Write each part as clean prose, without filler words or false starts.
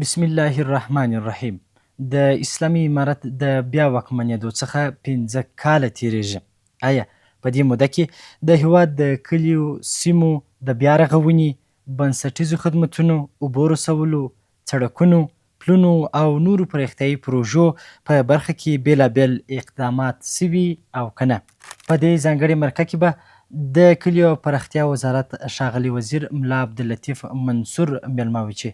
بسم الله الرحمن الرحیم د اسلامي امارت د بیا واکمنېدو څخه 5 کاله تېرېږي. آیا په دې موده کې د هېواد د کلیو، سیمو د بیا رغونې، بنسټیزو خدمتونو، اوبو رسولو، سړکونو، پلونو او نورو پراختیايي پروژو په برخه کې بېلابېل اقدامات شوي او که نه؟ په دې ځانګړې مرکه کې به د کلیو او پراختیا وزارت ښاغلی وزیر ملا عبداللطیف منصور مېلمه وي چې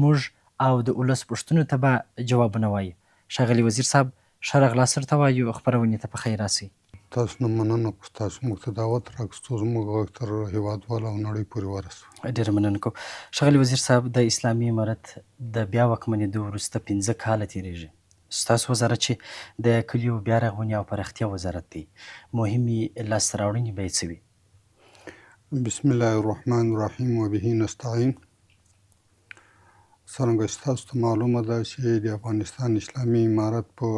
موږ او د اولس پوښتنو ته به جوابونه وايي. ښاغلی وزیر صاحب، ښه راغلاست درته وایو، خپرونې ته په خیر راسئ. تاسو نه مننه کوم، تاسو موږ ته دعوت راکړ څو زموږ غږ تر هیوادوالو او نړۍ پورې ورسوي. ډېره مننه کوم. ښاغلی وزیر صاحب، د اسلامي امارت د بیا واکمنېدو وروسته 5 کاله تېرېږي. ستاسو وزارت چې د کلیو بیا رغونې او پراختیا وزارت دی، مهمې لاسته راوړنې به یې څه وي؟ بسم الله الرحمن الرحیم وبه نستعین. څرنګه چې تاسو ته معلومه ده چې د افغانستان اسلامي امارت په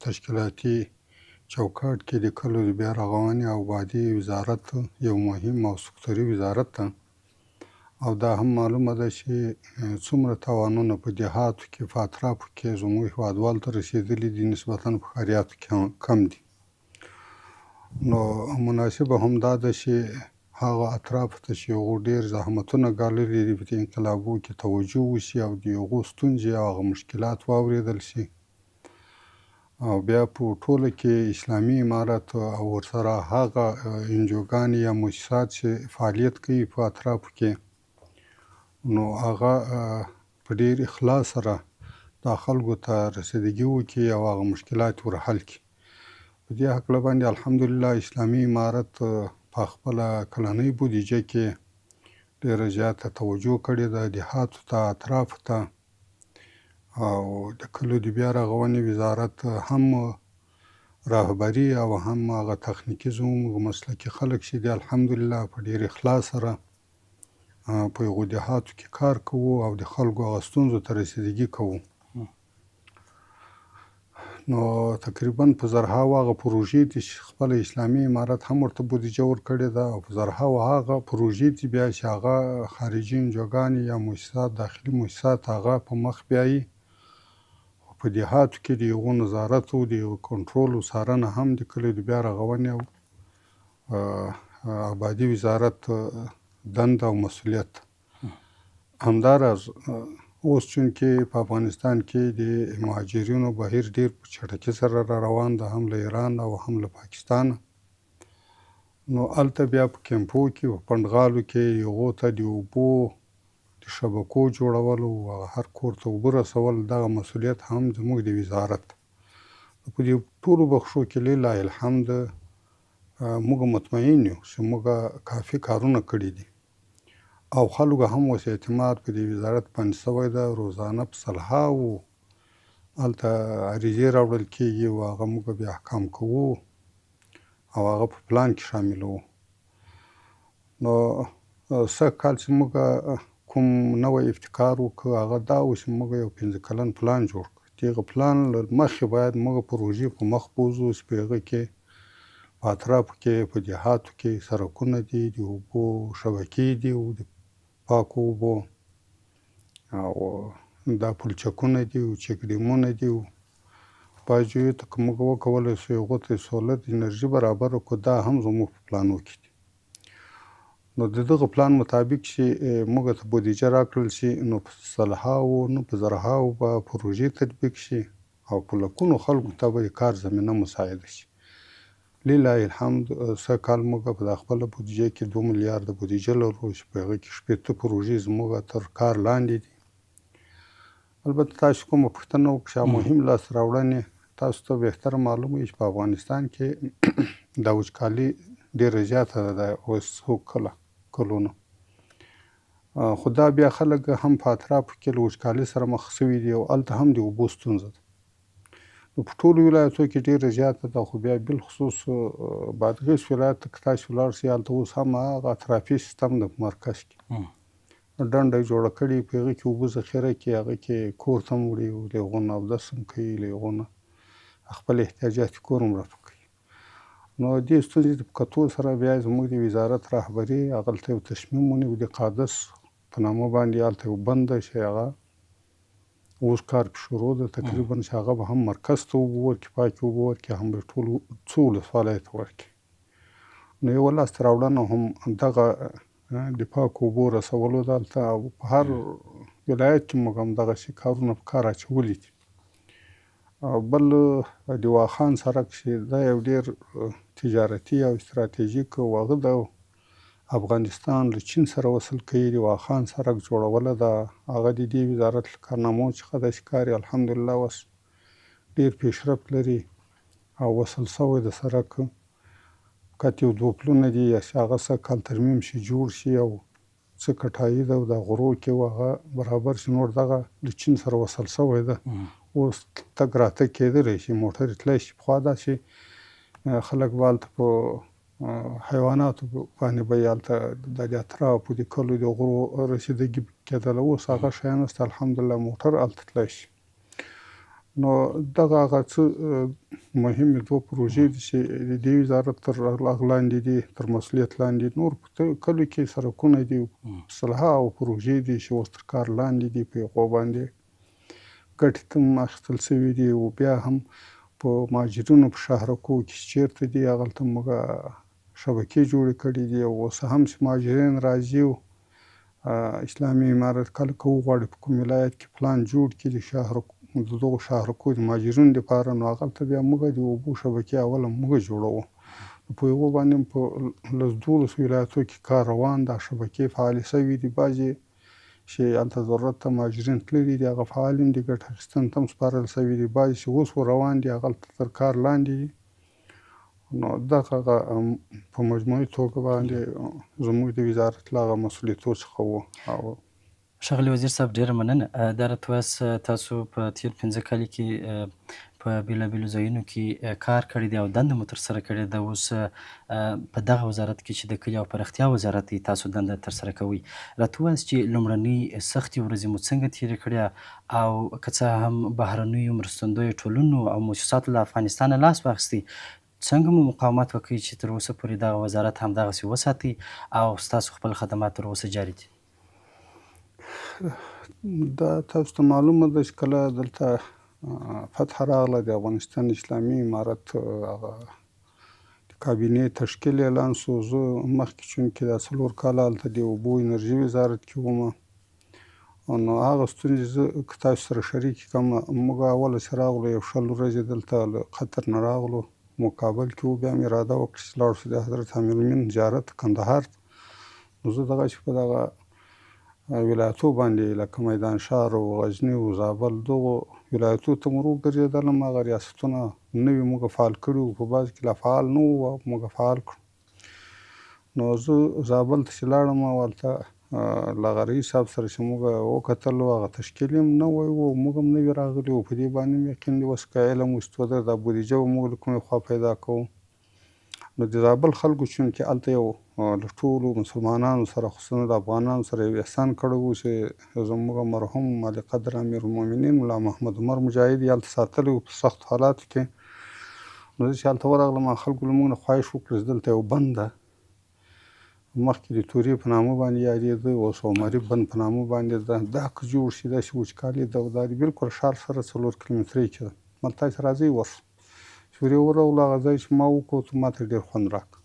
تشکیلاتي چوکاټ کې د کلیو د بیا رغونې او ابادي وزارت یو مهم او سکتوري وزارت ده او دا هم معلومه ده چې څومره تاوانونه په دیهاتو کې، په اطرافو کې زموږ هیوادوالو ته رسېدلي دي، نسبتا په ښاریاتو کې کم دي. نو مناسبه هم دا ده چې هغه اطرافو ته چې هغو ډېر زحمتونه ګاللي دي په دې انقلابو کې، توجه وشي او د هغو ستونزې او هغه مشکلات واورېدل شي او بیا په ټوله کې اسلامي امارت او ورسره هغه انجوګانې یا موسسات چې فعالیت کوي په اطرافو کې، نو هغه په ډېر اخلاص سره دا خلکو ته رسیدګي وکړي او هغه مشکلات ور حل کړي. په دې هکله باندې الحمدلله اسلامي امارت په خپله کلنۍ بودیجه کې ډېره زیاته توجه کړې ده دیهاتو ته، اطرافو ته، او د کلیو د بیا رغونې وزارت هم رهبري او هم هغه تخنیکي زموږ مسلکي خلک چې دي، الحمدلله په ډېر اخلاص سره په هغو دیهاتو کې کار کوو او د خلکو هغه ستونزو ته رسیدګي کوو. نو تقریبا په زرهاوو هغه پروژې دي چې خپله اسلامي امارت هم ورته بودیجه ورکړې ده او په زرهاوو هغه پروژې دي بیا چې هغه خارجي انجوګانې یا موسسات، داخلي موسسات هغه په مخ بیایي، خو په دیهاتو کې د هغو نظارت او د هغو کنټرول او څارنه هم د کلیو د بیا رغونې او آبادي وزارت دنده او مسؤلیت. همداراز اوس چونکې په افغانستان کې د مهاجرینو بهیر ډیر په چټکي سره را روان ده، هم له ایران او هم له پاکستانه، نو هلته بیا په کمپو کې، په پنډغالو کې هغو ته د اوبو د شبکو جوړولو او هر کور ته اوبه رسول، دغه مسؤلیت هم زموږ د وزارت. په دې ټولو بخشو کې لله الحمد موږ مطمئن یو چې موږ کافي کارونه کړي دي او خلکو هم اوس اعتماد په دې وزارت باندې شوی ده. روزانه په سلهاوو هلته عریضې راوړل کېږي او هغه موږ بیا احکام کوو او هغه په پلان کې شاملوو. نو سږ کال چې موږ کوم نوی ابتکار وکړ، هغه دا و چې موږ یو 5 کلن پلان جوړ کړ. د هغه پلان له مخې باید موږ پروژې په مخ بوځو چې په هغه کې په اطرافو کې، په دیهاتو کې سړکونه دي، د اوبو شبکې دي او د پاکو اوبو او دا پلچکونه دي او چکډیمونه دي او باجویو ته که موږ وکولی شو هغو ته سولر انرژي برابره کړو، دا هم زموږ په پلانو کې دي. نو د دغه پلان مطابق چې موږ ته بودیجه راکړل شي، نو په سلهاوو نه، په زرهاوو به پروژې تطبیق شي او په لکونو خلکو ته به د کار زمینه مساعده شي. لله الحمد سږ کال موږ په دا خپله بودیجه کې 2 میلیارده بودیجه لرو چې په هغه کې 60 پروژې زموږ تر کار لاندې دي. البته تاسو کومه پوښتنه وکړه چې مهم لاسته راوړنې، تاسو ته بهتره معلومه وي چې په افغانستان کې دا وچکالي ډېره زیاته ده دا اوس څو کله کلونو، خو دا بیا خلک هم په اطرافو کې له وچکالي سره مخ شوي دي او هلته هم د اوبو ستونزه ده. نو په ټولو ولایتو کې ډېره زیاته ده، خو بیا بالخصوص بادغیس ولایت ته که تاسو ولاړ شئ، هلته اوس هم هغه اطرافي سیستم ده. په مرکز کې ډنډه یې جوړه کړې، په هغه کې اوبه ذخیره کړي، هغه کې کور ته هم وړي او له هغو نه اودس هم کوي، له هغو نه خپل احتیاجات کور هم رفع کوي. نو دې ستونزې ته په کتو سره بیا زموږ د وزارت رهبري هغلته یو تصمیم ونیو، د قادس په نامه باندې هلته یو بند دی چې هغه اوس کار پې شروع ده تقریبا چې هغه به هم مرکز ته اوبه ورکړي، پاکې اوبه ورکړي، هم به ټولو څو ولسوالیو ته ورکړي. نو یوه لاسته راوړنه هم دغه د پاکو اوبو رسولو ده هلته، او په هر ولایت کې موږ هم دغسې کارونه په کار اچولي دي. او بل د واخان سړک چې دا یو ډېر تجارتي او استراتیژیک او هغه د افغانستان له چین سره وصل کوي، د واخان سړک جوړوله ده، هغه د دې وزارت له کارنامو څخه داسې کاري الحمدلله اوس ډېر پیشرفت لري او وصل شوی د سړک. فقط یو دوه پلونه دي چې هغه سږ کال ترمیم شي، جوړ شي او څه کټایي ده او دا غرو کې و هغه برابر شي، نور دغه له چین سره وصل شوی ده، اوس تګ راتګ کېدلی شي، موټرې تللی شي. پخوا داسې خلک به هلته په حیواناتو باندې به یې هلته د اطرافو د کلو د غرو رسیدګي کېدله، اوس هغه شیان نشته الحمدلله، موټر هلته تللی شي. نو دغه هغه څه مهمې دوه پروژې دي چې د دې وزارت تر هغه لاندې دي، تر مسؤلیت لاندې. نور په کلیو کې سړکونه دي، سلها او پروژې دي چې اوس تر کار لاندې دي، په هغو باندې ګټې ته هم اخیستل شوي دي. او بیا هم په مهاجرینو په شهرکو کې چې چېرته دي هغلته موږ شبکې جوړې کړې دي، او اوس هم چې مهاجرین راځي او اسلامي امارت کله که وغواړي په کوم ولایت کې پلان جوړ کړي د شهرکو د دغو شهرکو د مهاجرینو دپاره، نو هغلته بیا موږ د اوبو شبکې اوله موږ جوړوو. په هغو باندې هم په لس دولسو ولایتو کې کار روان ده، شبکې فعالې شوې دي، بعضې چې هلته ضرورت ته مهاجرین تللي دي هغه فعال هم دي، ګټه اخیستنې ته هم سپارل شوي دي، بعضې چې اوس ور روان دي هغلته تر کار لاندې دي. نو دغه په مجموعي توګه باندې زموږ د وزارت له هغه مسؤلیتو څخه وو. او ښاغلی وزیر صاحب ډېره مننه. دا راته وایاست تاسو په تېر 5 کال کې په بېلابېلو ځایونو کې کار کړی دی او دنده مو ترسره کړې ده، اوس په دغه وزارت کې چې د کلي او پراختیا وزارت دی تاسو دنده ترسره کوئ، راته ووایاست چې لومړنۍ سختې ورځې مو څنګه تېرې کړې او که څه هم بهرنیو مرستندویو ټولنو او موسساتو له افغانستانه لاس واخیستی، څنګه مو مقاومت وکړ چې تر اوسه پورې دغه وزارت همدغسې وساتئ او ستاسو خپل خدمات تر اوسه جاري دي؟ دا تاسو ته معلومه ده چې کله دلته فتح راغله، د افغانستان اسلامي امارت هغه د کابینې تشکیل اعلان شو، زه مخکې چونکې دا 4 کاله هلته د اوبو انرژي وزارت کې وم، نو هغه ستونزې زه که تاسو سره شریکې کړم. موږ اوله چې راغلو یو 20 ورځې دلته له قطر نه راغلو، موږ کابل کې وو، بیا مې اراده وکړه چې لاړ شو د حضرت امیرالمؤمنین زیارت کندهار ته. نو زه دغه چې په دغه ولایتو باندې لکه میدان ښار او غزني او زابل دغو ولایتو ته مور وګرځېدلم، هغه ریاستونه نوي موږ فعال کړي وو، په بعض کې لا فعال نه وو، موږ فعال کړو. نو زه زابل ته چې لاړم او هلته له هغه رئیس صاحب سره چې موږ وکتلو، هغه تشکیل یې هم نوی و، موږ هم نوي راغلي وو، په دې باندې هم یقین دی اوس که علم وشتو ده دا بودیجه به موږ له کومې خوا پیدا کوو. نو د زابل خلکو چونکې هلته یو له ټولو مسلمانانو سره خصوصا د افغانانو سره یو احسان کړی و چې زموږ مرحوم عالیقدر امیرالمؤمنین ملا محمد عمر مجاهد یې هلته ساتلی و په سختو حالاتو کې. نو زه چې هلته ورغلم خلکو له موږ نه خواهش وکړ چې دلته یو بند ده، مخکې د تورې په نامه باندې یادېده، اوس عمري بند په نامه باندې ده، دا که جوړ شي داسې وچکالي ده او دا بلکل ښار سره 4 کیلومترۍ کې ده، مل تاسې راځئ ورشو. چې ورې ورغلو هغه ځای چې ما وکوت ما ته ډېر خوند راکړ.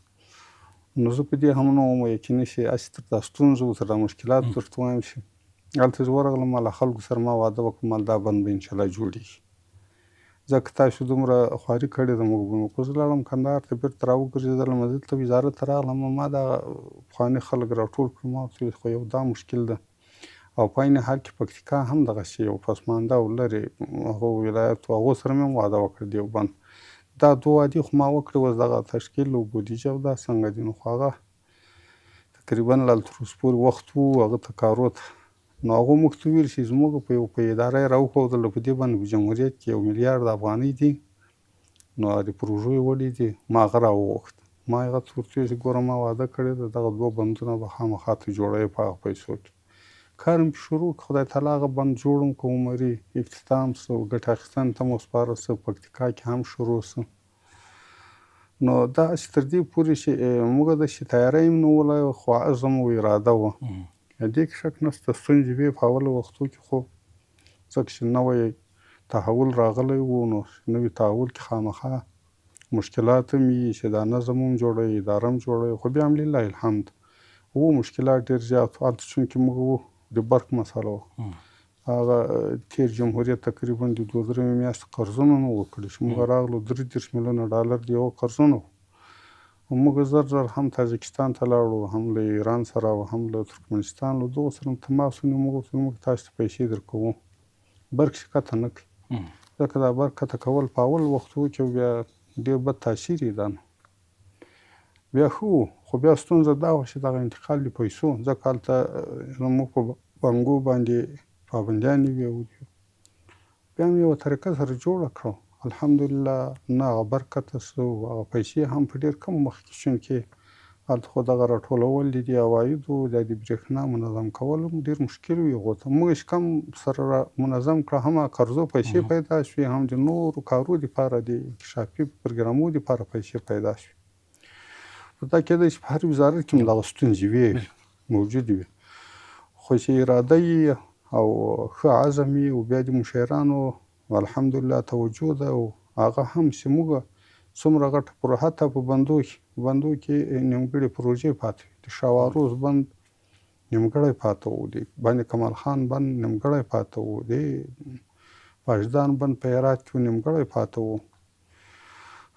نو زه په دې هم نه وم یقیني چې هسې تر دا ستونزو تر دا مشکلاتو درته وایم چې هلته چې ورغلم له خلکو سره ما واده وکړ، مال دا بند به انشاءالله جوړېږي، ځکه تاسو دومره خواري کړې ده موږ به نو. زه لاړم کندهار ته بېرته راوګرځېدلم، دلته وزارت ته راغلم، ما دا پخواني خلک راټول کړل، ما ورته وویل خو یو دا مشکل ده. او په عین حال کې پکتیکا هم دغسې یو پسمانده او لرې هغو ولایت و، هغو سره مې هم واده وکړه د یو بند. دا دوه وعدې خو ما وکړې، اوس دغه تشکیل او بودیجه او دا څنګه دي؟ نو خو هغه تقریبا لا تر اوسه پورې وخت و هغه ته کارو ته. نو هغو موږ ته وویل چې زموږ په یو په اداره یې راوښودله، په دې باندې په جمهوریت کې 1 میلیارد افغانۍ دي، نو هغه د پروژو یې وړي دي. ما هغه راوغوښت، ما هغه ته ورته وویل چې ګوره ما واده کړې ده، دغه دوه بندونه به خامخا ته جوړوې په هغه پیسو کې. کار مې شروع کړ، خدای تعالی هغه بند جوړ هم کړ، عمري افتتاح هم شو، ګټه اخیستنې ته هم وسپارل شو، پکتیکا کې هم شروع شو. نو دا هسې تر دې پورې چې موږ داسې تیاری هم نه وله، خو عزم او اراده وه، دې کې شک نشته. ستونزې وې په اولو وختو کې، خو ځکه چې نوی تحول راغلی وو، نو نوي تحول کې خامخا مشکلات هم وي چې دا نظم هم جوړوي، اداره هم جوړوي، خو بیا هم لله الحمد وو مشکلات ډېر زیات وو. هلته چونکې موږ وو د برق مسله وه، هغه تېر جمهوریت تقریبا د دوه درې میاشتو قرضونه نه وو کړي، چې موږ راغلو 33 میلیونه ډالر د یو قرضونه وو. موږ زر زر هم تاجکستان ته لاړو، هم له ایران سره او هم له ترکمنستان له دغو سره تماس ونیو. موږ ورته موږ تاسو ته پیسې درکوو، برق چې کته نه کړي، ځکه دا برق کته کول په اول وختو کې بیا ډېر بد تاثیر یې ده. نو بیا ښه وو، خو بیا ستونزه دا وه چې دغه انتقال د پیسو، ځکه هلته زموږ په بانکو باندې پابندیانې وې او بیا مې یوه طریقه سره جوړه کړه، الحمدلله نه هغه برق کته شو، هغه پیسې هم په ډېر کم وخت کې، چونکې هلته خو دغه راټولول د دې عوایدو د دې برېښنا منظم کول هم ډېر مشکل وي. هغو ته موږ چې کم سره را منظم کړه، هم هغه قرضو پیسې پیدا شوې، هم د نورو کارو دپاره د انکشافي پروګرامو دپاره پیسې پیدا شوې. خو دا کېدای شي په هر وزارت کې هم دغه ستونزې وي، موجودې وي، خو چې اراده یې او ښه عزم یې او بیا د مشرانو الحمدلله توجه ده، او هغه هم چې موږ څومره غټه پروژه حتی په بندو کې بندو کې نیمګړې پروژې پاتې وې، د شاواروز بند نیمګړی پاتې و، د باندې کمال خان بند نیمګړی پاتې و، د پاشدان بند په هرات کې نیمګړی پاتې و.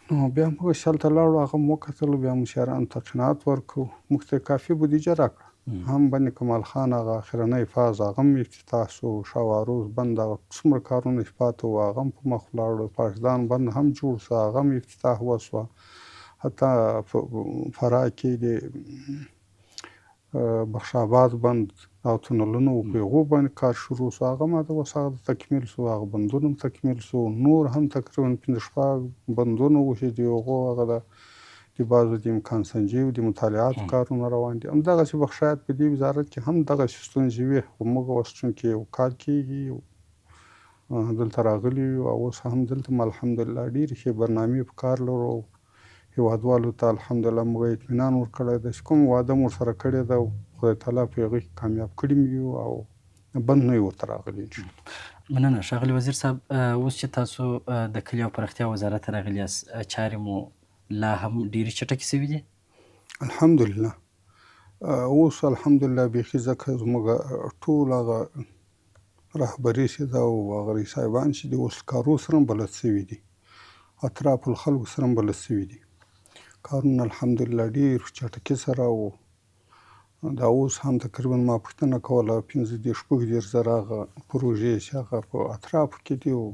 نو بیا موږ چې هلته لاړو هغه مو وکتل، بیا مشرانو ته قناعت ورکړو، موږ ته کافي بودیجه راکړه، هم باندې کمال خان هغه اخرنی فاز هغه هم افتتاح شو، شاواروز بند هغه څومره کارونه چې پاتې وو هغه هم په مخ ولاړو، پاشدان بند هم جوړ شو هغه هم افتتاح وشوه، حتی په فراه کې د بخش آباد بند او تونلونو په هغو باندې کار شروع شو، هغه هم د اوس هغه تکمیل شو، هغه بندونه هم تکمیل شو، نور هم تقریبا پنځه شپږ بندونه وو چې د هغو هغه د بعضو د امکان سنجي او د مطالعاتو کارونه روان دي. همدغسې به شاید په دې وزارت کې هم دغسې ستونزې وي، خو موږ اوس چونکې یو کال کېږي دلته راغلي یو او اوس هم دلته الحمدلله ډېرې ښې برنامې په کار لرو، هیوادوالو ته الحمدلله موږ اطمینان ورکړی دی چې کوم وعده مو ورسره کړې ده خدای تعالی په هغه کې کامیاب کړي مو یو او بند نه یو ورته راغلي انشاءالله. مننه ښاغلي وزیر صاحب، اوس چې تاسو د کلي او پراختیا وزارت ته راغلي یاست، چارې مو لا هم ډېرې چټکې شوې دي؟ الحمدلله اوس الحمدلله بیخي، ځکه زموږ ټول هغه رهبري چې ده او هغه رئیس صاحبان چې دي اوس کارو سره هم بلد شوي دي، اطراف الخلکو سره هم بلد شوي دي، کارونه الحمدلله ډېر په چټکي سره او دا اوس هم تقریبا ما پوښتنه کوله 35 36 زره هغه پروژې چې هغه په اطرافو کې دي او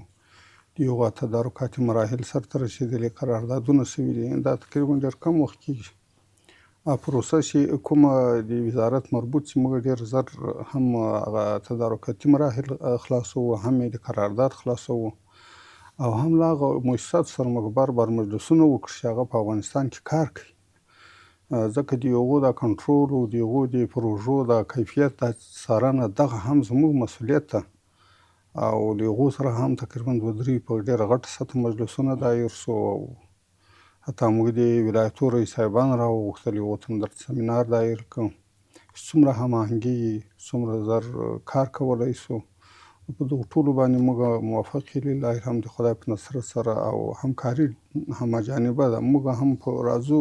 د هغو تدارکاتي مراحل سرته رسېدلي، قراردادونه شوي دي، دا تقریبا ډېر کم وخت کېږي. پروسه چې کومه د وزارت مربوط چې موږ ډېر زر هم هغه تدارکاتي مراحل خلاصوو، هم یې د قرارداد خلاصوو او هم له هغه مؤسساتو سره موږ بار بار مجلسونه وکړو چې هغه په افغانستان کې کار کوي، ځکه د هغو دا کنټرول او د هغو د پروژو دا کیفیت دا څارنه دغه هم زموږ مسؤلیت ده او له هغو سره هم تقریبا دوه درې په ډېره غټه سطح مجلسونه دایر شو او حتی موږ د ولایتو رئیس صاحبان راوغوښتل، هغو ته هم درته سمینار دایر کړ چې څومره هماهنګي څومره زر کار کولی شو. په دغو ټولو باندې موږ موافق یو لله الحمد د خدای په نصرت سره او همکاري همه جانبه ده. موږ هم په راځو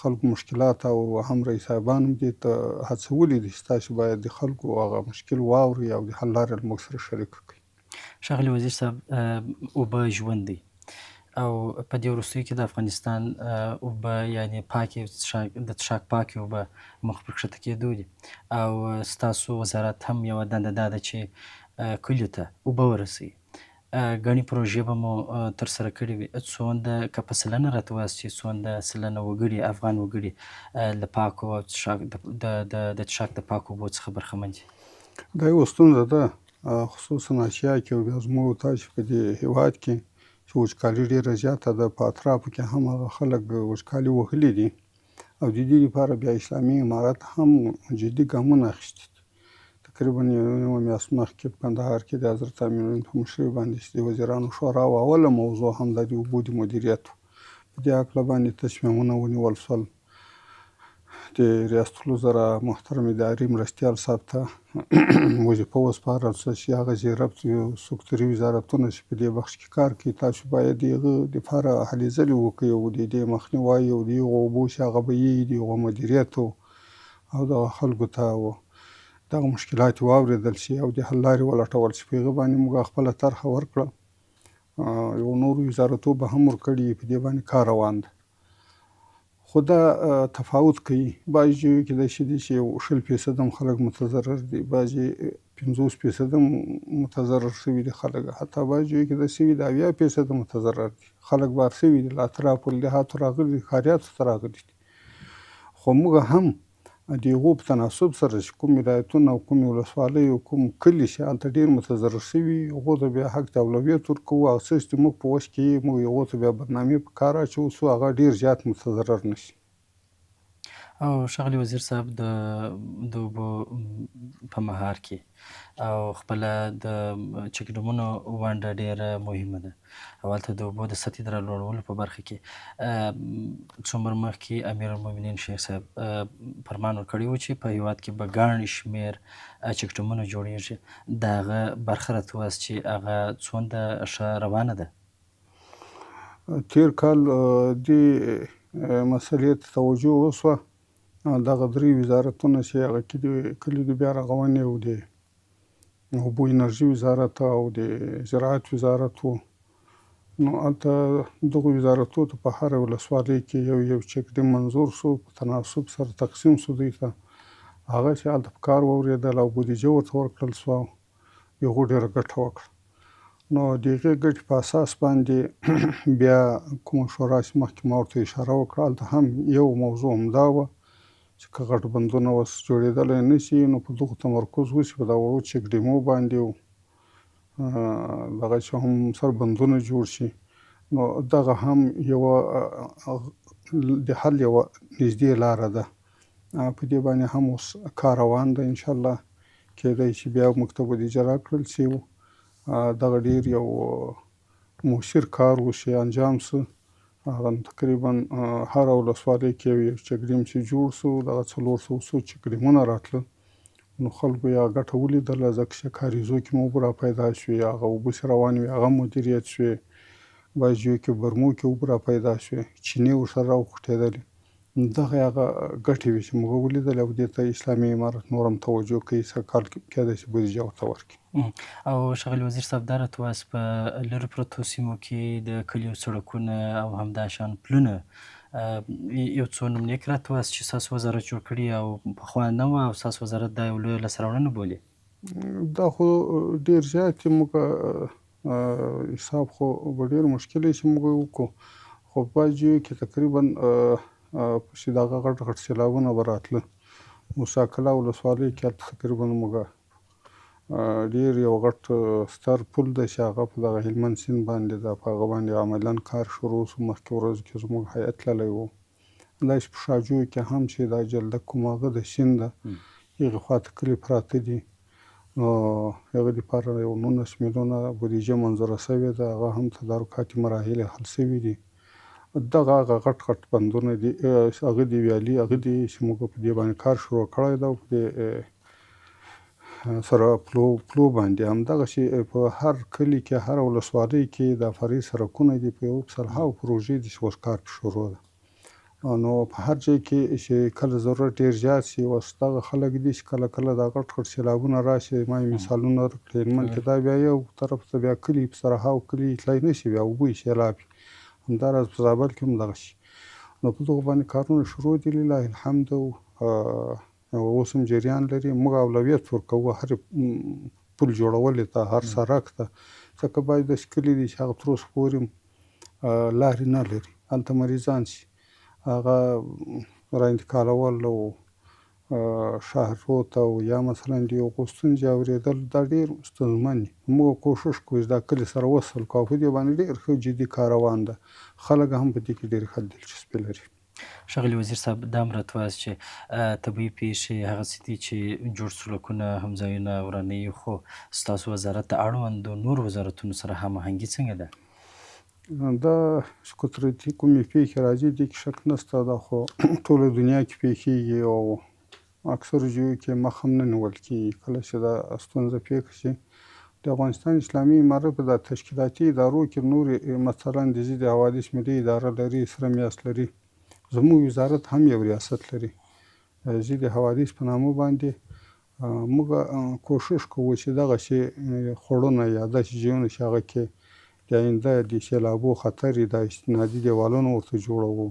خلکو مشکلات او هم رئیس صاحبان هم دې ته هڅولي دي چې تاسو باید د خلکو هغه مشکل واورئ او د حل لارې له موږ سره شریکه کړئ. ښاغلي وزیر صاحب، اوبه ژوند دی او په دې وروستیو کې د افغانستان اوبه یعنې پاکې د څښاک پاکې اوبه مخ پر کښته کېدو دي او ستاسو وزارت هم یوه دنده دا ده چې کلیو ته اوبه ورسوي. ګڼې پروژې به مو ترسره کړې وي، څونده که په سلنه راته ووایاست چې څونده سلنه وګړي افغان وګړي له پاکو او څښاک د څښاک د پاکو اوبو څخه برخمن دي؟ دا یوه ستونزه ده، خصوصا اسیا کې او بیا زموږ تاسو په دې هیواد کې چې وچکالي ډېره زیاته ده، په اطرافو کې هم هغه خلک وچکالي وهلي دي او د دې لپاره بیا اسلامي امارت هم جدي ګامونه اخیستي دي. تقریبا یوه نیمه میاشت مخکې په کندهار کې د حضرت امیرالمؤمنین په مشرۍ باندې چې د وزیرانو شورا وه، اوله موضوع هم د اوبو د مدیریت و، په دې هکله باندې تصمیمونه ونیول شول. د د ریاست الوزرا محترم اداري مرستیال صاحب ته وظیفه وسپارل شوه چې هغه ذیربط سکتوري وزارتونه چې په دې بخش کې کار کوي، تاسو باید د هغه دپاره هلې ځلې وکړئ او د دې مخنیوی او د هغو اوبو چې هغه بهیږي د هغو مدیریت او دغه خلکو ته دغه مشکلات واورېدل شي او د حل لارې ولټول شي. په هغه باندې موږ خپله طرحه ورکړه، یو نورو وزارتو به هم ورکړي، په دې باندې کار روان دی. خو دا تفاوت کوي، بعضې ځایو کې داسې دي چې یو 20 فیصده هم خلک متضرر دي، بعضې 50 فیصده هم متضرر شوي دي خلک، حتی بعضې ځایو کې داسې شوي دي 70 فیصده متضرر دي، خلک بار شوي دي، له اطرافو له دهاتو راغلي دي، ښاریاتو ته راغلي دي. خو موږ هم د هغو په تناسب سره چې کوم ولایتونه او کومې ولسوالۍ او کوم کلي چې هلته ډېر متضرر شوي، هغو ته بیا حق د اولویت ورکوو. هغه څه چې موږ په وس کې یې، موږ هغو ته بیا برنامې په کار اچوو څو هغه ډېر زیات متضرر نه شي. او ښاغلی وزیر صاحب، د اوبو په مهار کې او خپله د چکډمونو ونډه ډېره مهمه ده او هلته د اوبو د سطحې د رالوړولو په برخه کې څومره مخکې امیرالمؤمنین شیخ صاحب فرمان ورکړی و چې په هیواد کې به ګڼ شمېر چکډمونه جوړیږي، د هغه برخه راته ووایاست چې هغه څونده ښه روانه ده؟ تېر کال دې مسئلې ته توجه وشوه. دغه درې وزارتونه چې هغه کې د کلیو د بیا رغونې او د اوبو انرژي وزارت او د زراعت وزارت و، نو هلته دغو وزارتو ته په هره ولسوالۍ کې یو یو چک ډیم منظور شو، په تناسب سره تقسیم شو دوی ته، هغه چې هلته په کار واورېدل او بودیجه ورته ورکړل شوه، هغو ډېره ګټه وکړه. نو د هغې ګټې په اساس باندې بیا کومه شورا چې مخکې ما ورته اشاره وکړه، هلته هم یو موضوع همدا وه چې که غټ بندونه اوس جوړېدلی نه شي، نو په دغو تمرکز وشي، په دا وړو چک ډیمو باندې او دغه چې هم سر بندونه جوړ شي. نو دغه هم یوه د حل یوه نږدې لاره ده، په دې باندې هم اوس کار روان دی. انشاءالله کېدای شي بیا موږ ته بودیجه راکړل شي. دغه ډېر یو موثر کار و چې انجام شو. هغه تقریبا هره ولسوالۍ کې یو یو چک ډیم چې جوړ شو، دغه 400 څو چک ډیمونه راتلل، نو خلکو یې هغه ګټه ولیدله، ځکه چې کاریزو کې مو اوبه را پیدا شوې، هغه اوبه چې روانې وې هغه مدیریت شوې، بعضې ځایو کې برمو کې اوبه را پیدا شوې، چینې ورسره راوخوټېدلې. دغه هغه ګټې وې چې موږ ولیدلې او دې ته اسلامي امارت نور هم توجه کوي، سږ کال کې کېدای شي بودیجه ورته ورکړي. او ښاغلي وزیر صاحب، دا راته ووایاست په لرو پرتو سیمو کې د کلیو سړکونه او همداشان پلونه یو څو نمونې که راته ووایاست چې ستاسو وزارت جوړ کړي او پخوا نه وه او ستاسو وزارت دا یو لویه لاسته راوړنه بولي؟ دا خو ډېر زیات دي، موږ حساب خو به ډېر مشکل وي چې موږ یې وکړو، خو په بعض ځایو کې تقریبا چې دغه غټ غټ سېلابونه به راتله، موسی کلا ولسوالۍ کې هلته تقریبا موږ ډېر یو غټ ستر پل دی چې هغه په دغه هلمند سیند باندې ده، په هغه باندې عملاً کار شروع شو. مخکې ورځو کې زموږ هیئت تللی و. داسې په شاجوی کې هم چې دا جلده کوم هغه د سیند ده، هغې خوا ته کلي پراته دي، نو هغه دپاره یو 19 میلیونه بودیجه منظوره شوې ده، هغه هم تدارکات مراحل حل شوي دي. دغه هغه غټ غټ بندونه دي، هغه دي ویالې هغه دي چې موږ په دې باندې کار شروع کړی ده او په دې سره پلو باندې همدغسې په هر کلي کې هره ولسوالۍ کې د فرعي سرکونه دي، په یو سلهاو پروژې دي چې اوس کار پرې شروع ده. نو په هر ځای کې چې کله ضرورت ډېر زیات شي، اوس دغه خلک دي چې کله کله دا غټ غټ سېلابونه راشي، ما یې مثالونه ورکړل، هلمند کې دا بیا یو طرف ته بیا کلي په سرهاو کلي تلای نه شي، بیا اوبه یې سېلاب وي. همداراز په زابل کې هم دغسې. نو په دغو باندې کارونه شروع دي لله الحمد، اوس هم جریان لري. موږ اولویت ورکوو هرې پل جوړولې ته، هر سرک ته، ځکه باید داسې کلي دي چې هغه تر اوسه پورې لارې نه لري، هلته مریضان شي، هغه را انتقالول او شهرو ته او یا مثلا د هغو ستونزې اورېدل دا ډېر ستونزمن دي. موږ کوښښ کوو چې دا کلي سره وصل کړو او په دې باندې ډېر ښه جدي کار روان ده، خلک هم په دې کې ډېرې ښه دلچسپي لري. ښاغلي وزیر صاحب، دا هم راته ووایاست چې طبیعي پېښې هغه څه دي چې جوړ سړکونه هم ځایونه ورانوي، خو ستاسو وزارت د اړوندو نورو وزارتونو سره هماهنګي څنګه ده؟ دا چې قدرتي کومې پېښې راځي، دې کې شک نشته، دا خو ټوله دنیا کې پېښېږي او اکثرو ځایو کې مخ هم نه نیول کېږي. کله چې دا ستونزه پېښه شي، د افغانستان اسلامي امارت په دا تشکیلاتي ادارو کې نورې، مثلا د ضد حوادث ملي اداره لري، سره میاشت لري، زموږ وزارت هم یو ریاست لري ضد حوادث په نامه باندې. موږ کوشش کوو چې دغسې خوړونه یا داسې ځایونه چې هغه کې د آینده د سیلابو خطر وي، دا استنادي دیوالونه ورته جوړوو.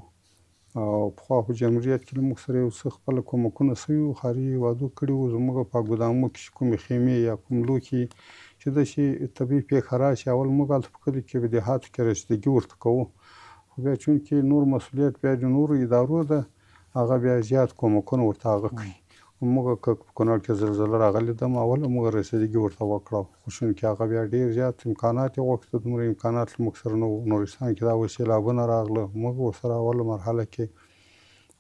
او پخوا خو جمهوریت کې له موږ سره یو څه خپله کومکونه شوي وو، خارجي هېوادو کړي وو. زموږ په ګودامو کې چې کومې خیمې یا کوم لوښي چې داسې طبیعي پېښه راشي، اول موږ هلته په کلي کې په دیهاتو کې رسیدګي ورته کوو، خو بیا چونکې نور مسؤلیت بیا د نورو ادارو ده، هغه بیا زیات کومکونه ورته هغه کوي. موږ که په کونړ کې زلزله راغلې ده، اوله موږ رسیدګي ورته وکړه، خو چونکې هغه بیا ډېر زیات امکانات یې غوښته، دومره امکانات له موږ سره نه وو. نورستان کې دا اوس سیلابونه راغله، موږ ورسره اوله مرحله کې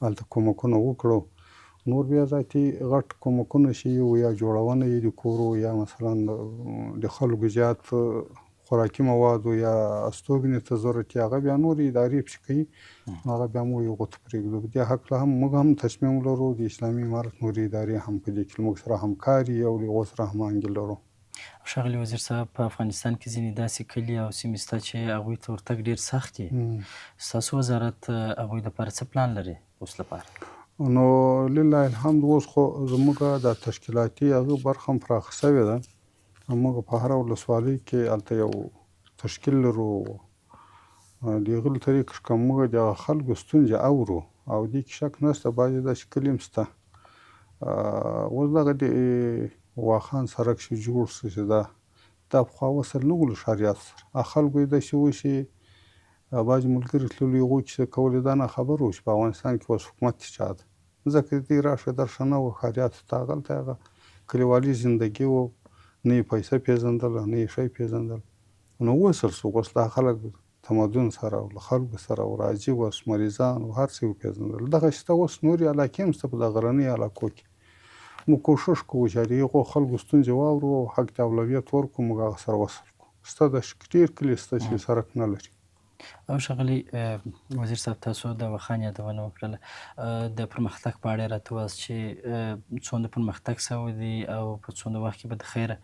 هلته کومکونه وکړو. نور بیا ذاتي غټ کومکونه چې یو یا جوړونه یې د کورو یا مثلا د خلکو زیات خوراکي موادو یا استوګنې ته ضرورت، هغه بیا نورې ادارې پسې کوي، هغه بیا موږ هغو ته پرېږدو. په دې هکله هم موږ هم تصمیم لرو، د اسلامي امارت نورې ادارې هم په دې کې موږ سره همکاري او له هغو سره هماهنګي لرو. ښاغلي وزیر صاحب، په افغانستان کې ځینې داسې کلي او سیمې شته چې هغوی ته ورتګ ډېر سخت دي. ستاسو وزارت هغوی لپاره څه پلان لري اوس لپاره؟ نو لله الحمد اوس خو زموږ د تشکیلاتي هغه برخه هم پراخه شوې ده. موږ په هره ولسوالۍ کې هلته یو تشکیل لرو. د هغه له طریقې څخه موږ د هغه خلکو ستونزې اورو او دې کې شک نشته بعضې داسې کلي هم شته. اوس دغه د واخان سړک چې جوړ شو، چې دا پخوا وصل نه و له ښاریاتو سره، خلکو یې داسې و چې بعضې ملګري تللي هغو کیسه کولې، دا ناخبره وو چې په افغانستان کې اوس حکومت چا ده، ځکه د دوی راشه درشه نه وه ښاریاتو ته. هغلته هغه کلیوالي زندګي وه، نه یې پیسه پېژندله، نه یې شی پېژندل. نو وصل شو، اوس دا خلک تمدن سره او له خلکو سره او راځي، اوس مریضان او هر څه یې وپېژندل. دغه شته اوس نورې علاقې هم شته په دغه غرنیو علاقو کې. موږ کوښښ کوو چې د هغو خلکو ستونزې واورو او حق ته اولویت ورکړو، موږ هغه سره وصل کړو. شته داسې ډېر کلي شته چې سړک نه لري. او ښاغلي وزیر صاحب، تاسو د واخان یادونه وکړله، د پرمختګ په اړه یې راته ووایاست چې څومره پرمختګ شوی دی او په څومره وخت کې به د خیره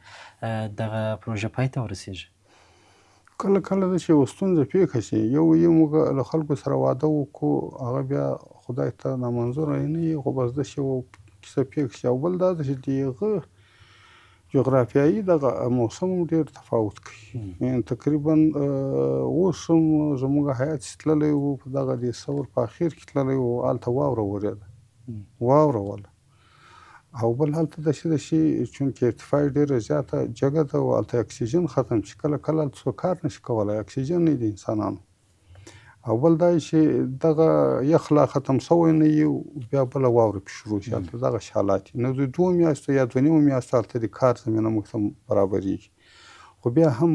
دغه پروژه پای ته ورسیږي؟ کله کله داسې یوه ستونزه پېښه شي، یو یې موږ له خلکو سره واده وکړو، هغه بیا خدای ته نامنظوره نه وي، خو بس داسې یوه کیسه پېښه شي. او بل دا ده چې د هغه جغرافیایي دغه موسم هم ډېر تفاوت کوي. تقریبا اوس هم زموږ هیات چې تللی و، په دغه د ثور په اخر کې تللی و، هلته واوره ورېده، واوره وله. او بل هلته داسې ده چې چونکې ارتفاع یې ډېره زیاته جګه ده او هلته اکسیجن ختم شي، کله کله هلته څوک کار نشي کولی، اکسیجن نه دی انسانانو. او بل دا چې دغه یخ لا ختم شوی نه وي، بیا بله واوره پرې شروع شي، هلته دغسې حالات دي. نو د 2 میاشتو یا 2.5 میاشتو هلته د کار زمینه موږ ته برابرېږي. خو بیا هم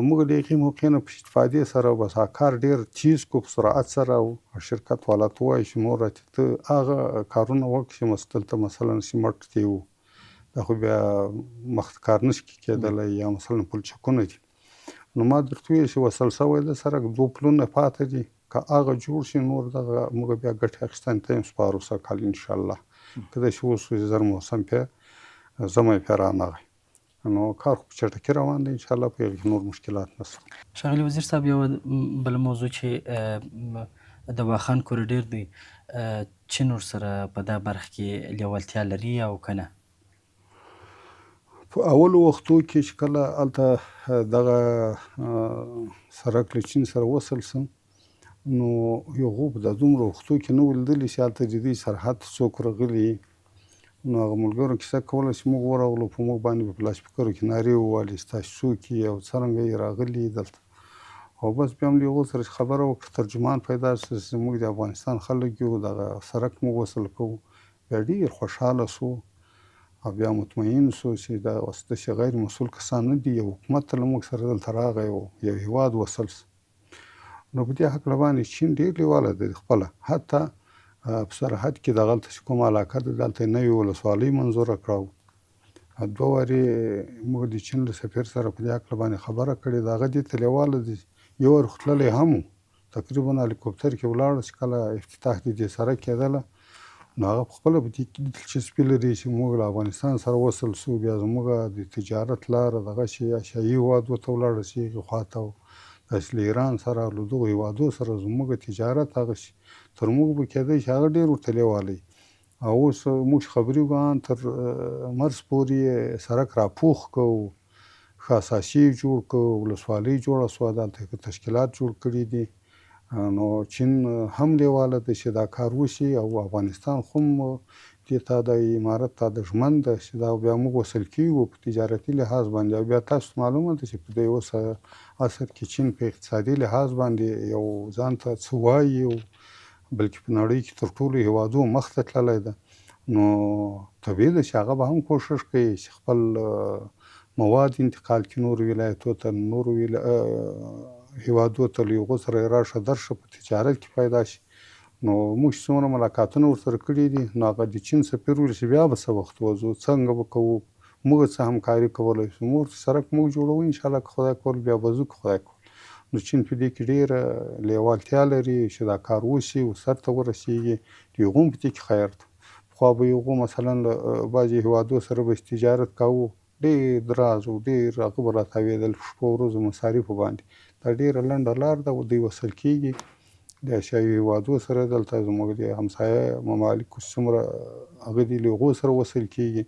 موږ له هغې موقع نه په استفادې سره بس هغه کار ډېر تیز کړو په سرعت سره، او شرکت والا ته ووایو چې نور راته ته هغه کارونه وکړه چې دلته مثلا سیمټ دی و، دا خو بیا مخ کار نشي کېدلی، یا مثلا پلچکونه دي. نو ما درته وویل چې وصل شوی ده سړک، 2 پلونه پاتې دي، که هغه جوړ شي نور دغه موږ بیا ګټې اخیستنې ته هم سپارو سږ کال انشاءالله، که داسې وشو چې زر موسم پرې ژمی پرې رانغی، نو کار خو په چټکي روان دی انشاءالله، په هغې کې نور مشکلات نشته. ښاغلي وزیر صاحب، یوه بله موضوع چې د واخان کوریډور دی، چین ورسره په دا برخه کې لیوالتیا لري او که نه؟ په اولو وختو کې چې کله هلته دغه سړک له چین سره وصل شو، نو هغو په دا دومره وختو کې نه ولیدلي چې هلته د دوی سرحد ته څوک راغلي. نو هغه ملګرو کیسه کوله چې موږ ورغلو، په موږ باندې په لاسپیکرو کې نارې ووهلې چې تاسو څوک یې او څرنګه یې راغلي دلته. او بس بیا هم له هغو سره چې خبره وکړه، ترجمان پیدا شو چې موږ د افغانستان خلک یو، دغه سړک موږ وصل کوو. بیا ډېر خوشحاله شو او بیا مطمئن شو چې دا اوس داسې غیر مسؤل کسان نه دي، یو حکومت ته له موږ سره دلته راغی او یو هیواد وصل شو. نو په دې هکله باندې چین ډېر لیواله دی خپله، حتی په سرحد کې دغلته چې کومه علاقه ده دلته یې نوې ولسوالۍ منظوره کړه. 2 وارې موږ د چین له سفیر سره په دې هکله باندې خبره کړې ده، هغه دې ته لیواله دی. یو وار خو تللی هم و، تقریبا هلیکوپتر کې ولاړ چې کله افتتاح د دې سرک کېدله، نو هغه په خپله په دې کې دلچسپي لري چې موږ له افغانستان سره وصل شو، بیا زموږ د تجارت لاره دغه شي اسیایي هېوادو ته ولاړه شي، هغې خوا ته، او داسې له ایران سره او له دغو هېوادو سره زموږ تجارت هغه شي تر موږ به کېدای شي هغه ډېر ورته لېواله وي. او اوس موږ چې خبرېږو ان تر مرز پورې یې سرک راپوخ کړ، ښه اساسي یې جوړ کړ، ولسوالۍ جوړه شوه، دلته یې تشکیلات جوړ کړي دي. نو چین هم لیواله دی چې دا کار وشي، او افغانستان خو هم دې ته د امارت ته د ژمن ده چې دا بیا موږ وصل کیږو په تجارتي لحاظ باندې. او بیا تاسو ته معلومه ده چې په دې اوس عصر کې چین په اقتصادي لحاظ باندې یو ځان ته څه وایي، او بلکې په نړۍ کې تر ټولو هیوادو مخته تللی ده. نو طبیعي ده چې هغه به هم کوښښ کوي چې خپل مواد انتقال کړي نورو ولایتو ته، نورو هیوادو ته، له هغو سره یې راشه درشه په تجارت کې پیدا شي. نو موږ چې څومره ملاقاتونه ورسره کړي دي، نو هغه د چین سفیر ویل چې بیا به څه وخت وځو، څنګه به کوو، موږ څه همکاري کولی شو. موږ ورته سرک موږ جوړوو انشاءالله که خدای کول بیا به ځو که خدای کول. نو چین په دې کې ډېره لیوالتیا لري چې دا کار وشي او سرته ورسېږي. د هغو هم په دې کې خیر ده. پخوا به هغو مثلا له بعضې هېوادو سره به تجارت کاوه، ډېر دراز و، ډېر هغه به راتاوېدل په شپو ورځو مصارفو باندې. دا ډېره لنډه لار ده او دوی وصل کېږي د اسیایي هېوادو سره. دلته زموږ د همسایه ممالکو څومره هغه دي له هغو سره وصل کېږي.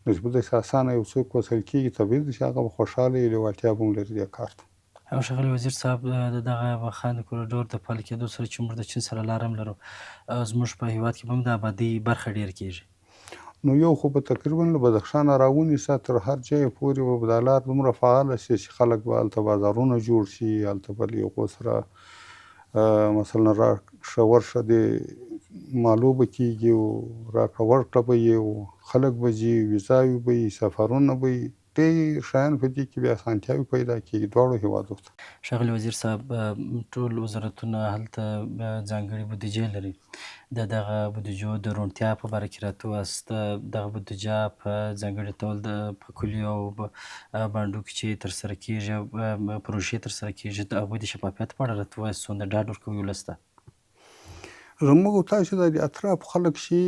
نو چې په داسې اسانه یو څوک وصل کېږي، طبیعي ده چې هغه به خوشحاله وي، لېوالتیا به هم لري دې کار ته. او ښاغلی وزیر صاحب، د دغه واخان د کوریډور د فعال کېدو سره چې موږ د چین سره لار هم لرو، زموږ په هیواد کې به هم د آبادۍ برخه ډېر کېږي. نو یو خو به تقریبا له بدخشانه راونیسه تر هر ځایه پورې به دا لار دومره فعاله شي چې خلک به هلته بازارونه جوړ شي، هلته به له هغو سره مثلا راشه ورشه د مالو به کېږي او راکړه ورکړه به یې او خلک به ځي، ویزاوې به وي، سفرونه به وي، ډېر شیان په دې کې بیا اسانتیاوې پیدا کېږي دواړو هېوادو ته. ښاغلی وزیر صاحب، ټول وزارتونه هلته ځانګړې بودیجې لري، د دغه بودیجو د روڼتیا په باره کې راته ووایاست. دغه بودیجه په ځانګړي ډول د په کلیو او بانډو کې چې ترسره کېږي او پروژې ترسره کېږي، د هغوی د شفافیت په اړه راته ووایاست، څومره ډاډ ورکوي ولس ته؟ زموږ او تاسو د اطرافو خلک شي،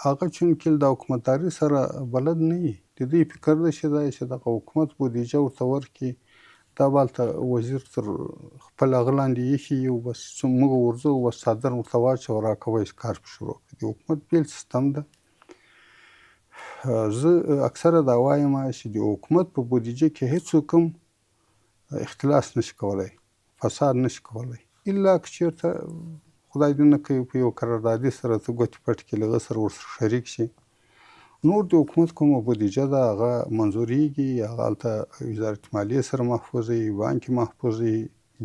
هغه چونکې د حکومتداري سره بلد نه وي، د دوی فکر دی چې دی چې دغه حکومت بودیجه ورته ورکړي، دا به هلته وزیر تر خپل هغه لاندې ایښي او بس چې موږ ورځو بس څادر ورته واچوه راکوه چې کار پرې شروع کړي. د حکومت بېل سیستم ده. زه اکثره دا وایم چې د حکومت په بودیجه کې هېڅوک هم اختلاس نشي کولی، فساد نشي کولی، الا که چېرته خدای دې نه کوي په یو قراردادي سره ته ګوتې پټ کړي، له هغه سره ورسره شریک شي. نور د حکومت کومه بودیجه ده هغه منظورېږي، هغه هلته وزارت مالیې سره محفوظوي، بانک کې محفوظوي،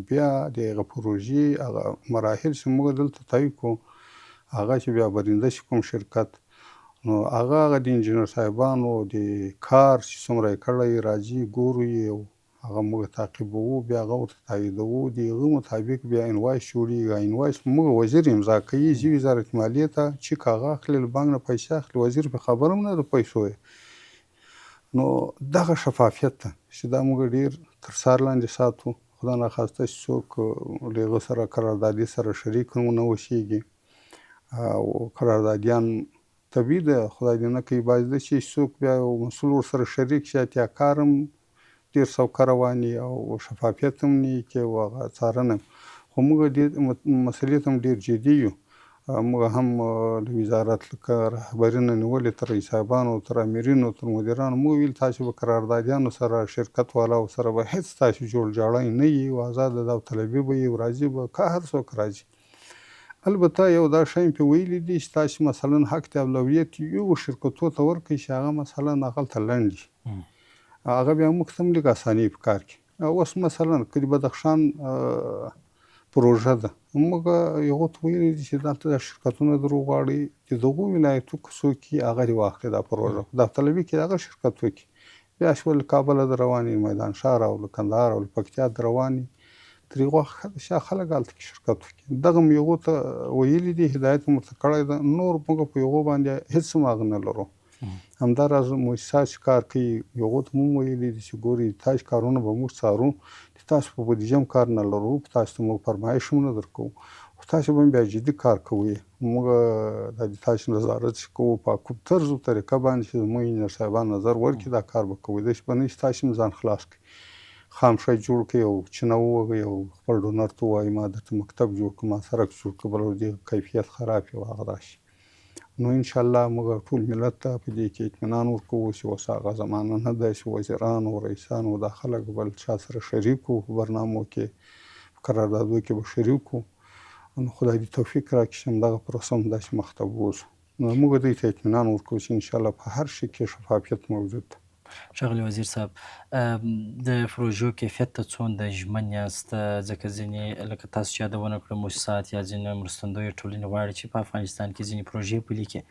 بیا د هغه پروژې هغه مراحل چې موږ دلته طی کړو، هغه چې بیا برنده شي کوم شرکت، نو هغه هغه د انجینر صاحبانو د کار چې څومره یې کړی راځي ګورو یې او هغه موږ تعقیبوو، بیا هغه ورته تاییدوو، د هغه مطابق بیا انوایس جوړېږي. انوایس موږ وزیر امضا کوي، ځي وزارت مالیې ته، چیک هغه اخلي، له بانک نه پیسې اخلي، وزیر پرې خبر هم نه د پیسو یې. نو دغه شفافیت ده چې دا موږ ډېر تر څار لاندې ساتو. خدا نخواسته چې څوک له هغه سره قراردادي سره شریک هم ونه اوسېږي او قراردادیان طبیعي ده، خدای دې نه کوي باید ده چې څوک بیا یو مسؤل ورسره شریک شي، اتیا کار هم ډېر سوکه روان وي او شفافیت هم نه وي کې او هغه څارنه. خو موږ دې مسئلې ته هم ډېر جدي یو. موږ هم له وزارت لکه رهبري نه نیولې تر رئیس صاحبانو، تر امیرینو، تر مدیرانو موږ ویل تاسو به قراردادیانو سره شرکت والاو سره به هېڅ تاسو جوړجاړی نه وي او ازاده داوطلبي به وي او راځي به که هر څوک راځي. البته یو دا شی مې پرې ویلي دي چې تاسو مثلا حق د اولویت یو شرکتو ته ورکړئ چې هغه مثلا هغلته لنډ دي، هغه بیا موږ ته هم لږ اساني په کار کې. اوس مثلا که د بدخشان پروژه ده، موږ هغو ته ویلي دي چې دلته دا شرکتونه در وغواړئ، د دغو ولایتو که څوک وي هغه دې واخلي دا پروژه، په داوطلبي کې هغه شرکت وکړي. بیا شول له کابله د روان وي، میدان ښار او له کندهار او له پکتیا د روان وي، ترې هغو ښه ده چې خلک هلته کې شرکت وکړي. دغه مې هغو ته ویلي دي، هدایت مې ورته کړی ده. نور موږ په هغو باندې هېڅ هم هغه نه لرو. همداراز موسسات چې کار کوي، هغو ته مو هم ویلي دي چې ګورئ تاسو کارونه به موږ څارو، د تاسو په بودیجه هم کار نه لرو، په تاسو ته موږ فرمایش هم نه درکوو، خو تاسو به هم بیا جدي کار کوئ. موږ دا د تاسو نظارت چې کوو په کوم طرز او طریقه باندې چې زموږ انجنیر صاحبان نظر ورکړي دا کار به کوئ، داسې به نه چې تاسو هم ځان خلاص کړئ، خام شی جوړ کړئ او چینه ووهئ او خپل ډونر ته ووایئ ما درته مکتب جوړ کړ، ما سرک جوړ کړ، بل ورځ دې کیفیت خراب وي او هغه راشي. نو انشاءالله موږ ټول ملت ته په دې کې اطمینان ورکوو چې اوس هغه زمانه نه ده چې وزیران او رئیسان او دا خلک بل چا سره شریک وو په برنامو کې، په قراردادو کې به شریک وو. نو خدای دې توفیق راکړي چې همدغه پروسه هم داسې مخته بوځو. نو موږ دوی ته اطمینان ورکوو چې انشاءالله په هر شي کې شفافیت موجود دی. ښاغلی وزیر صاحب، د پروژو کیفیت ته څومره ژمن یاست؟ ځکه ځینې لکه تاسو چې یادونه کړه موسسات یا ځینې مرستندویه ټولنې غواړي چې په افغانستان کې ځینې پروژې پلي کړي،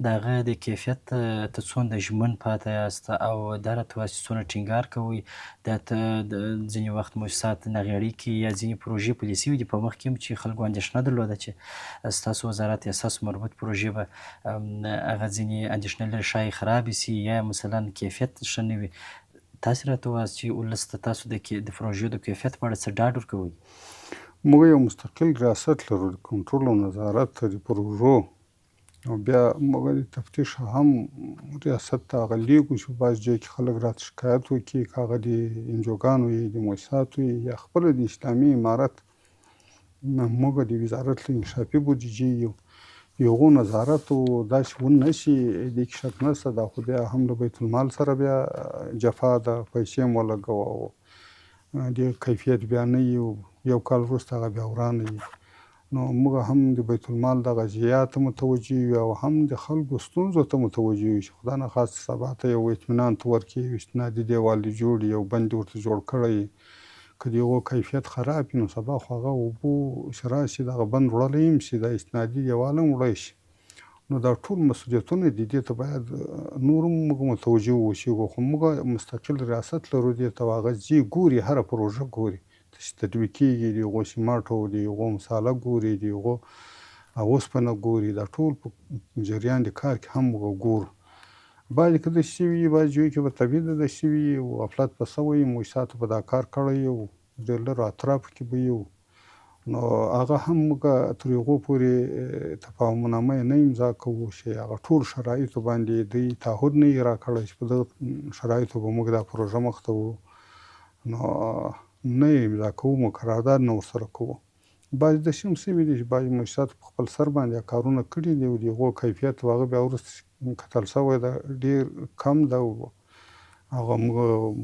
د هغه د کیفیت ته څومره ژمن پاته یاست او دا راته وایاست چې څومره ټینګار کوئ؟ دا ته ځینې وخت موسسات نغیړۍ کوي یا ځینې پروژې پلي شوي دي په مخ کې هم چې خلکو اندېښنه درلوده چې ستاسو وزارت یا ستاسو مربوط پروژې به هغه ځینې اندېښنې لري ښایي خرابې شي یا مثلا کیفیت ښه نه وي. تاسې راته ووایاست چې ولس ته تاسو د د پروژو د کیفیت په اړه څه ډاډ ورکوئ؟ موږ یو مستقل ریاست لرو د کنټرول او نظارت د پروژو، او بیا موږ د تفتیش هم ریاست ته هغه لیږو چې په بعض ځای کې خلک راته شکایت وکړي، که هغه د انجوګانو وي، د موسساتو وي، یا خپله د اسلامي امارت موږ د وزارت له انکشافي بودیجې یو، د هغو نظارت او داسې ونه شي، دې کې شک نشته. دا خو بیا هم له بیت المال سره بیا جفا ده، پیسې مو ولګوه او د کیفیت بیا نه وي، یو کال وروسته هغه بیا ورانه وي. نو موږ هم د بیت المال دغه ضیاع ته متوجه یو او هم د خلکو ستونزو ته متوجه یو چې خدای نخواسته سبا ته یو اطمینان ته ورکړي، یو استنادي دیوال دې جوړ یو بند دې ورته جوړ کړی، که د هغو کیفیت خراب وي نو سبا خو هغه اوبو چې راشي دغه بند وړلی هم شي، دا استنادي دیوال هم وړی شي. نو دا ټول مسؤلیتونه دي، دې ته باید نور هم موږ متوجه واوسېږو. خو موږ مستقل ریاست لرو دې ته، هغه ځي ګوري، هره پروژه ګوري چې تطبیقېږي، د هغو سیمټ او د هغو مساله ګوري، د هغو اوسپنه ګوري، دا ټول په جریان د کار کې هم موږ ګورو. بعضې که داسې شوي وي، بعضې ځایو کې به طبیعي ده داسې شوي وي او غفلت به شوی وي، موسساتو به دا کار کړی او ډېر لرو اطرافو کې به یو، نو هغه هم موږ تر هغو پورې تفاهمنامه یې نه امضا کوو چې هغه ټول شرایطو باندې دوی تعهد نه وي راکړی چې په دغه شرایطو به موږ دا پروژه مخته وړو، نو نه یې امضا کوو، موږ قرارداد نه ورسره کوو. بعضې داسې هم سوي دي چې بعضې موسساتو په خپل سر باندې کارونه کړي دي او د هغو کیفیت او هغه بیا وروسته کتل شوی ده ډېر کم ده او هغه موږ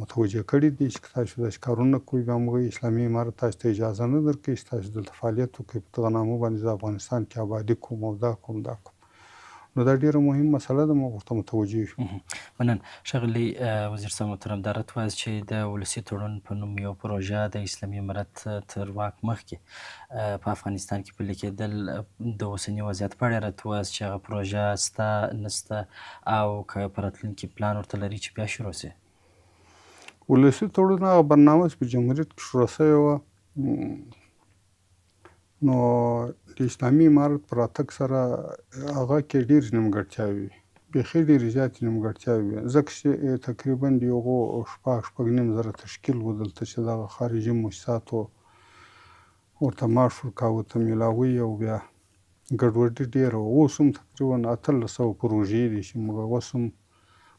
متوجه کړي دي چې که تاسو داسې کارونه کوئ بیا موږ اسلامي امارت تاسو ته اجازه نه درکوي چې تاسو دلته فعالیت وکړئ، په دغه نامه باندې زه افغانستان کې آبادي کوم او دا کوم دا کوم. نو دا ډېره مهمه مسله ده، موږ ورته متوجه یو. مننه ښاغلی وزیر صاحب محترم، دا راته ووایاست چې د ولسي تړون په نوم یو پروژه د اسلامي امارت تر واک مخکې په افغانستان کې پلي کېدل، د اوسني وضعیت په اړه راته ووایاست چې هغه پروژه شته نشته او که په راتلونکي پلان ورته لري چې بیا شروع شي؟ ولسي تړون هغه برنامه چې په جمهوریت کې شروع شوې وه، نو د اسلامي امارت په راتګ سره هغه کې ډېرې نیمګړتیاوې وې، بیخي ډېرې زیاتې نیمګړتیاوې وې، ځکه چې تقریبا د هغو شپږ 6,500 تشکیل و دلته چې دغه خارجي موسساتو ورته معاش ورکاوه، تمویلاوه او بیا ګډوډي ډېره وه. اوس هم تقریبا 1800 پروژې دي چې موږ اوس هم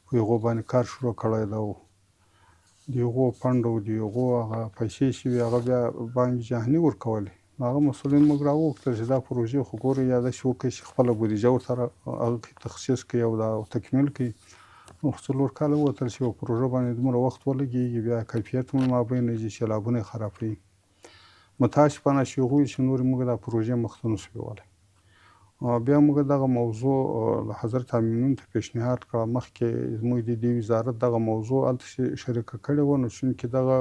په هغو باندې کار شروع کړی ده او د هغو فنډ او د هغو هغه پیسې چې وي هغه بیا بانک جهاني ورکولې. نو هغه مسؤلین موږ راوغوښتل چې دا پروژې خو ګورئ یا داسې وکړئ چې خپله بودیجه ورته هغه کې تخصیص کړئ او دا تکمیل کړئ. نو خو 4 کاله ووتل چې یوه پروژه باندې دومره وخت ولګېږي، بیا کیفیت هم مابین ځي، سېلابونه یې خرابوي. متاسفانه چې هغوی چې نورې موږ دا پروژې مخته نه شو بیولی. بیا موږ دغه موضوع له حضرت امینون ته پیشنهاد کړه، مخکې زموږ د دې وزارت دغه موضوع هلته شریکه کړې وه، نو چونکې دغه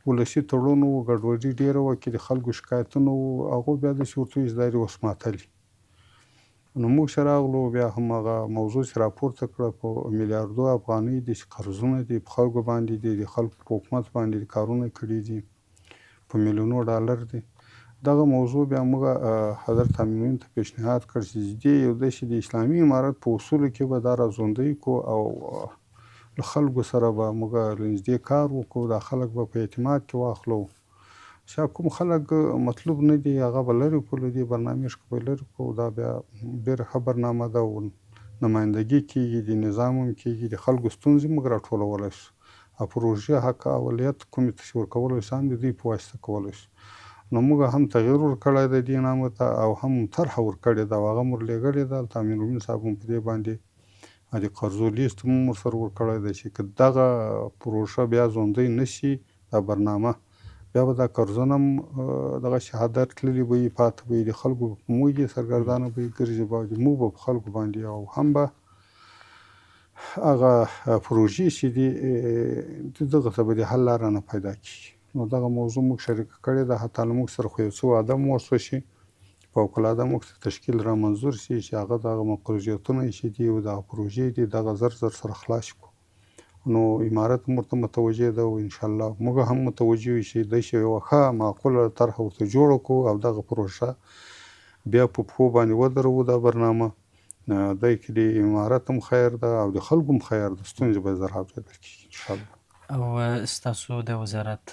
ولسي تړون و، ګډوډي ډېره وه، کې د خلکو شکایتونه وو، هغو بیا داسې ورته وویل چې دا دې اوس ماتلي. نو موږ چې راغلو بیا هم هغه موضوع چې راپورته کړه، په میلیاردو افغانۍ دي چې قرضونه دي په خلکو باندې دي، د خلکو په حکومت باندې کارونه کړي دي، په میلیونو ډالر دي. دغه موضوع بیا موږ حضرت امین ته پیشنهاد کړ چې دې یو داسې د اسلامي امارت په اصولو کې به دا راژوندی کړو او له خلکو سره به موږ له نږدې کار وکړو، دا خلک به په اعتماد کې واخلو. چې کوم خلک مطلوب نه دي هغه به لرې کړو، له دې برنامې څخه به یې لرې کړو. دا بیا ډېره ښه برنامه ده او نمایندګي کېږي، د نظام هم کېږي، د خلکو ستونزې موږ راټولولی شو او پروژې حق اولیت کومې ته چې ورکولی شو هم د دوی په واسطه کولی شو. نو موږ هم تغییر ورکړی دی دې نامه ته او هم طرحه ورکړې ده او هغه مو ورلېږلې ده. هلته امین صاحب هم په دې باندې د قرضو لیست هم ورسره ورکړی دی چې که دغه پروژه بیا ژوندۍ نه شي دا برنامه بیا به دا قرضونه هم دغه شهادت تللي به وي، پاتې به وي، د خلکو به په موږ سرګردانه به یې ګرځي به د موږ به په خلکو باندې او هم به هغه پروژې چې دي د دغه ته به د حل لاره نه پیدا کېږي. نو دغه موضوع موږ شریکه کړې ده. حتی له موږ سره خو یو څه وعده هم وشوه چې فوق العاده موږ ته تشکیل را منظور شي چې هغه دغه مقروضیتونه چې دي او دغه پروژې دي دغه زر زر سره خلاص کړو. نو امارت هم ورته متوجه ده او انشاءالله موږ هم متوجه یو چې داسې یوه ښه معقوله طرحه ورته جوړه کړو او دغه پروژه بیا په پښو باندې ودروو. دا برنامه دی کې د امارت هم خیر ده او د خلکو هم خیر ده، ستونزې به زر اورېدل کېږي انشاءالله. او ستاسو د وزارت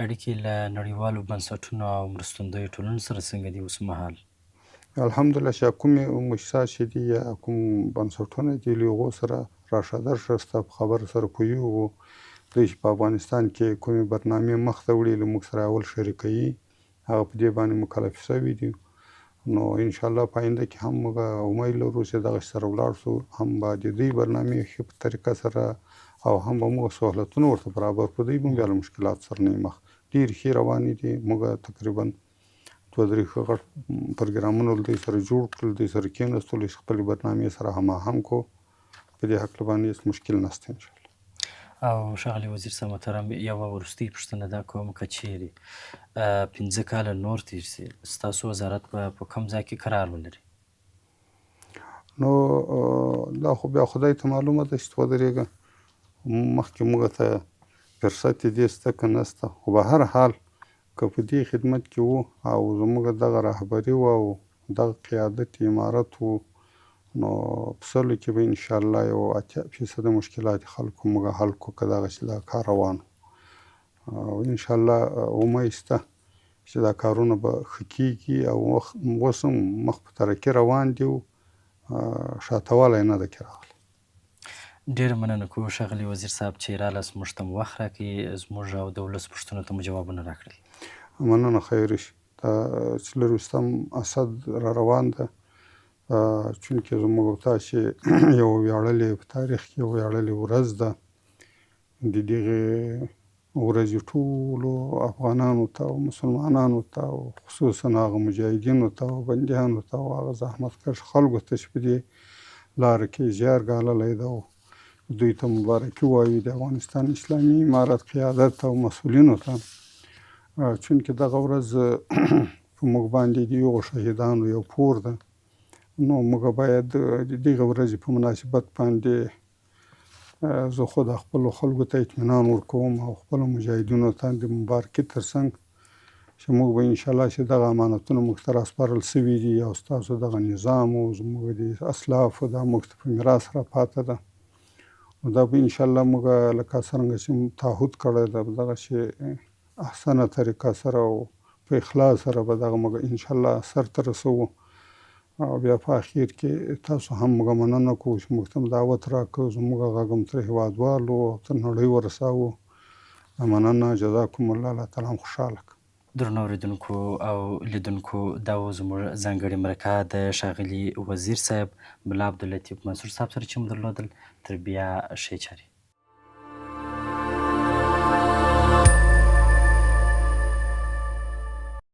اړیکې له نړیوالو بنسټونو او مرستندویو ټولنو سره څنګه دي اوسمهال؟ الحمدلله چې کومې مؤسسات چې دي یا کوم بنسټونه دي له هغو سره راشه درشه شته، په خبره سره پوهېږو. دوی چې په افغانستان کې کومې برنامې مخته وړي له موږ سره اول شریکوي، هغه په دې باندې مکلف شوي دي. نو انشاءالله په آینده کې هم موږ امید لرو چې دغسې سره ولاړ شو، هم به د دوی برنامې ښه په طریقه سره او هم به موږ سهولتونه ورته برابر کړو. دوی به هم بیا له مشکلاتو سره نه وي مخ. ډېرې ښې روانې دي. موږ تقریبا دوه درې ښه غټ پروګرامونه له دوی سره جوړ کړل، دوی سره کېناستلو چې خپلې برنامې سره هماهنګ کړو. په دې هکله باندې هېڅ مشکل نشته انشاءالله. او ښاغلی وزیر صاحب محترم، یوه وروستۍ پوښتنه دا کوم، که چیرې 5 کاله نور تېر شي ستاسو وزارت به په کوم ځای کې قرار ولري؟ نو دا خو بیا خدای ته معلومه ده چې ودرېږه مخکې موږ ته فرصت دې شته که نه شته، خو به هر حال که په دې خدمت کې وو او زموږ دغه رهبري وه او دغه قیادت امارت وو، نو په سلو کې به انشاءالله یو 80% مشکلات خلکو موږ حل کړو که دغسې دا کار روان وو. او انشاءالله امید شته چې دا کارونه به ښه کېږي او اوس هم مخ په ترقي روان دي او شاته والی نه ده کې راغلی. ډېره مننه کوو ښاغلی وزیر صاحب چې رالاست موږ ته مو وخت راکړي، زموږ او د ولس پوښتنو ته مو جوابونه راکړل. مننه، خیر شي. دا 24 اسد را روان ده، چونکې زموږ او تاسې یو ویاړلې په تاریخ کې یو ویاړلې ورځ ده. د دغې ورځې ټولو افغانانو ته او مسلمانانو ته او خصوصا هغه مجاهدینو ته او بندیانو ته او هغه زحمتکش خلکو ته چې په دې لاره کې زیار ګاللی ده او دوی ته مبارکي وایو، د افغانستان اسلامي امارت قیادت او مسؤلینو ته، چونکې دغه ورځ په موږ باندې د هغو شهیدانو یو پور ده. نو موږ باید د دغې ورځې په مناسبت باندې زه خو د خپلو خلکو ته اطمینان ورکوم او خپلو مجاهدینو ته د مبارکي ترڅنګ چې موږ به انشاءالله چې دغه امانتونه موږ ته راسپارل سوي دي او ستاسو دغه نظام او زموږ د اسلافو دا موږ ته په میراث راپاته ده، نو دا به انشاءالله موږ لکه څرنګه چې تعهد کړی ده دغسې احسنه طریقه سره او په اخلاص سره به دغه موږ انشاءالله سرته رسوو. او بیا په اخیر کې تاسو هم موږ مننه کوو چې موږ ته هم دعوت راکړ، زموږ غږ هم تر هېوادوالو او تر نړۍ ورساوه. مننه، جزاکم الله، الله تعالی هم خوشحاله کړه. درنو اورېدونکو او لیدونکو، دا و زموږ ځانګړې مرکه د ښاغلي وزیر صاحب ملا عبداللطیف منصور صاحب سره چې مو درلودل. تر بیا ښې چارې.